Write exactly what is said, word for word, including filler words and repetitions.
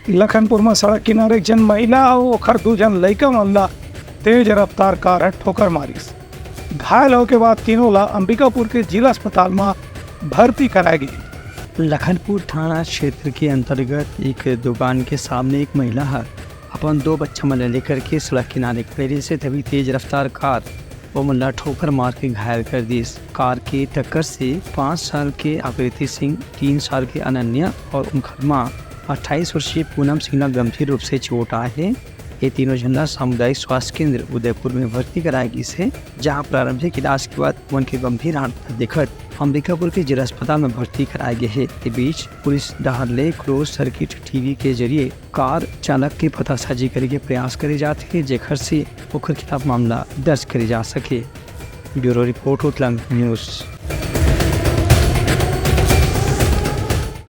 लखनपुर म सड़क किनारे एक झन महिला अउ ओखर दू झन लइका मन ला तेज रफ्तार कार ह ठोकर मारिस। घायल होए के बाद तीनों ला अंबिकापुर के जिला अस्पताल म भर्ती कराए गे। लखनपुर थाना क्षेत्र के अंतर्गत एक दुकान के सामने एक महिला ह अपन दो बच्चा मन ला लेकर के सड़क किनारे खड़े रहिस हे, तभी तेज रफ्तार कार ओमन ला ठोकर मार के घायल कर दिस। कार के टक्कर से पाँच साल के आकृति सिंह, तीन साल के अनन्या और उनखर मां अट्ठाईस वर्षीय पूनम सिंह ला गंभीर रूप से चोट आए हे। ये तीनों झन ला सामुदायिक स्वास्थ्य केंद्र उदयपुर में भर्ती कराए गिस हे, जहां प्रारंभिक इलाज के बाद उनके गंभीर हालत ला देखत अंबिकापुर के जिला अस्पताल में भर्ती कराए गे हे। ये बीच पुलिस डहार ले क्लोज सर्किट टीवी के जरिए कार चालक के पतासाजी करे के प्रयास करे जात हे, जेखर से ओखर खिलाफ मामला दर्ज करे जा सके। Bureau report, Utlang news.